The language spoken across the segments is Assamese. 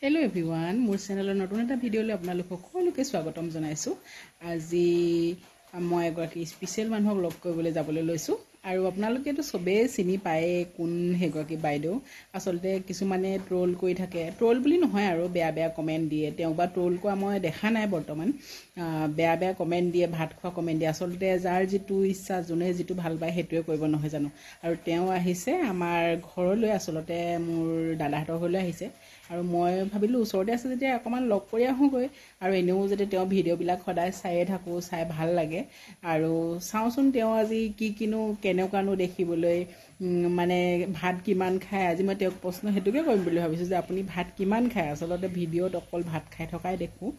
হেল্ল' এভৰিৱান, মোৰ চেনেলৰ নতুন এটা ভিডিঅ'লৈ আপোনালোক সকলোকে স্বাগতম জনাইছোঁ। আজি মই এগৰাকী স্পেচিয়েল মানুহক লগ কৰিবলৈ যাবলৈ লৈছোঁ আৰু আপোনালোকেতো চবেই চিনি পায়েই কোন সেইগৰাকী বাইদেউ। আচলতে কিছুমানে ট্ৰল কৰি থাকে, ট্ৰল বুলি নহয় আৰু বেয়া বেয়া কমেণ্ট দিয়ে। তেওঁক বা ট্ৰল কৰা মই দেখা নাই বৰ্তমান। বেয়া বেয়া কমেণ্ট দিয়ে, ভাত খোৱা কমেণ্ট দিয়ে। আচলতে যাৰ যিটো ইচ্ছা, যোনে যিটো ভাল পায় সেইটোৱে কৰিব, নহয় জানো? আৰু তেওঁ আহিছে আমাৰ ঘৰলৈ, আচলতে মোৰ দাদাহঁতৰ ঘৰলৈ আহিছে। আৰু মই ভাবিলোঁ ওচৰতে আছে যেতিয়া অকণমান লগ কৰি আহোঁগৈ। আৰু এনেও যদি তেওঁ ভিডিঅ'বিলাক সদায় চায়ে থাকোঁ, চাই ভাল লাগে। আৰু চাওঁচোন তেওঁ আজি কি কিনো, কেনেকুৱানো দেখিবলৈ, মানে ভাত কিমান খায়। আজি মই তেওঁক প্ৰশ্ন সেইটোকে কৰিম বুলি ভাবিছোঁ যে আপুনি ভাত কিমান খায়। আচলতে ভিডিঅ'ত অকল ভাত খাই থকাই দেখোঁ,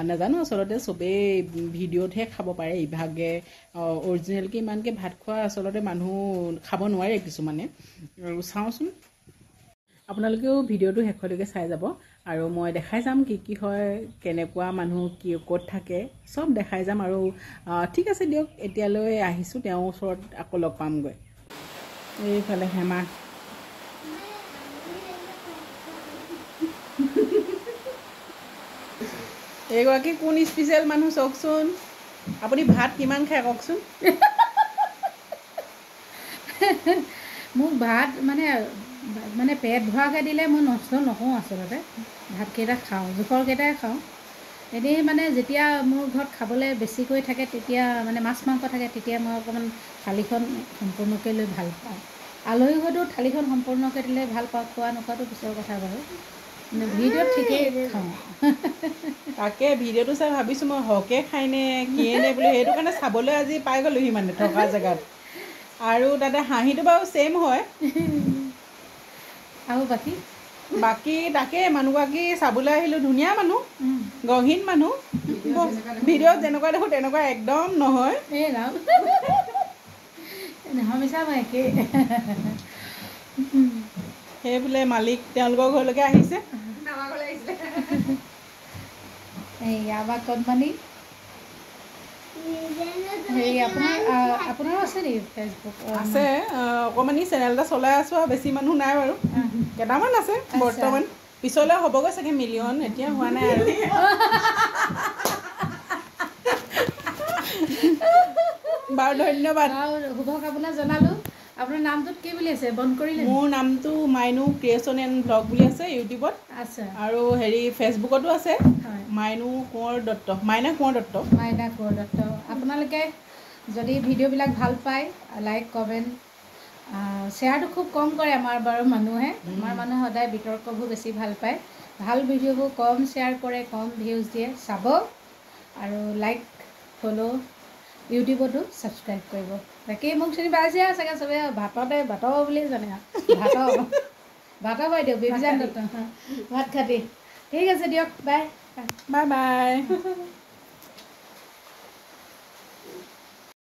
নাজানো আচলতে চবেই ভিডিঅ'তহে খাব পাৰে। ইভাগে অৰিজিনেলকৈ ইমানকৈ ভাত খোৱা আচলতে মানুহ খাব নোৱাৰে কিছুমানে। আৰু চাওঁচোন, আপোনালোকেও ভিডিঅ'টো শেষলৈকে চাই যাব আৰু মই দেখাই যাম কি কি হয়, কেনেকুৱা মানুহ, কি ক'ত থাকে, চব দেখাই যাম। আৰু ঠিক আছে দিয়ক, এতিয়ালৈ আহিছোঁ, তেওঁৰ ওচৰত আকৌ লগ পামগৈ। এইফালে হেমা, এইগৰাকী কোন স্পেচিয়েল মানুহ চাওকচোন। আপুনি ভাত কিমান খায় কওকচোন? মোক ভাত মানে মানে পেট ভৰাকৈ দিলে মই নষ্ট নকৰোঁ। আচলতে ভাতকেইটা খাওঁ, জোখৰকেইটাই খাওঁ। এনেই মানে যেতিয়া মোৰ ঘৰত খাবলৈ বেছিকৈ থাকে, তেতিয়া মানে মাছ মাংস থাকে, তেতিয়া মই অকণমান থালিখন সম্পূৰ্ণকৈ লৈ ভাল পাওঁ। আলহী ঘৰতো থালিখন সম্পূৰ্ণকৈ দিলে ভাল পাওঁ। খোৱা নোখোৱাটো পিছৰ কথা বাৰু, মানে ভিডিঅ'ত ঠিকেই খাওঁ। তাকে ভিডিঅ'টো চাই ভাবিছোঁ মই সৰহকৈ খাইনে কিয়ে নে বুলি, সেইটো কাৰণে চাবলৈ আজি পাই গ'লোহি মানে থকা জেগাত। আৰু তাতে হাঁহিটো বাৰু ছেইম হয়। আৰু বাকী বাকী তাকে মানুহগৰাকী চাবলৈ আহিলোঁ, ধুনীয়া মানুহ, গহীন মানুহ। ভিডিঅ'ত যেনেকুৱা দেখোঁ তেনেকুৱা একদম নহয়। এই ৰাম, নহয় মিছা, মই একেই। সেই বোলে মালিক তেওঁলোকৰ ঘৰলৈকে আহিছে। এই আমাৰ কণমানি হেৰি, আপোনাৰ আপোনাৰো আছে নেকি ফেচবুক? আছে, অকণমানি চেনেল এটা চলাই আছোঁ আৰু বেছি মানুহ নাই বাৰু, কেইটামান আছে বৰ্তমান। পিছলৈ হ'বগৈ চাগে মিলিয়ন, এতিয়া হোৱা নাই আৰু। বাৰু ধন্যবাদ, শুভকামনা জনালোঁ। আপোনাৰ নামটোত কি বুলি আছে, বন্ধ কৰিলে? মোৰ নামটো মাইনু ক্ৰিয়েশ্যন এণ্ড ব্লগ বুলি আছে ইউটিউবত। আচ্ছা। আৰু হেৰি ফেচবুকতো আছে, মাইনু কোঁৱৰ দত্ত, মাইনা কোঁৱৰ দত্ত। মাইনা কোঁৱৰ দত্ত। আপোনালোকে যদি ভিডিঅ'বিলাক ভাল পায়, লাইক কমেণ্ট শ্বেয়াৰটো খুব কম কৰে আমাৰ বাৰু মানুহে। আমাৰ মানুহে সদায় বিতৰ্কবোৰ বেছি ভাল পায়। ভাল ভিডিঅ'বোৰ কম শ্বেয়াৰ কৰে, কম ভিউজ দিয়ে। চাব আৰু লাইক ফ'ল', ইউটিউবতো ছাবস্ক্ৰাইব কৰিব। বাকী মোক চিনি পাইছে চাগে চবে, ভাততে ভাত বুলি জানে। ভাত ভাত বাইদেউ বেবিজান দত্ত, ভাত খাতি। ঠিক আছে দিয়ক, বাই বাই বাই।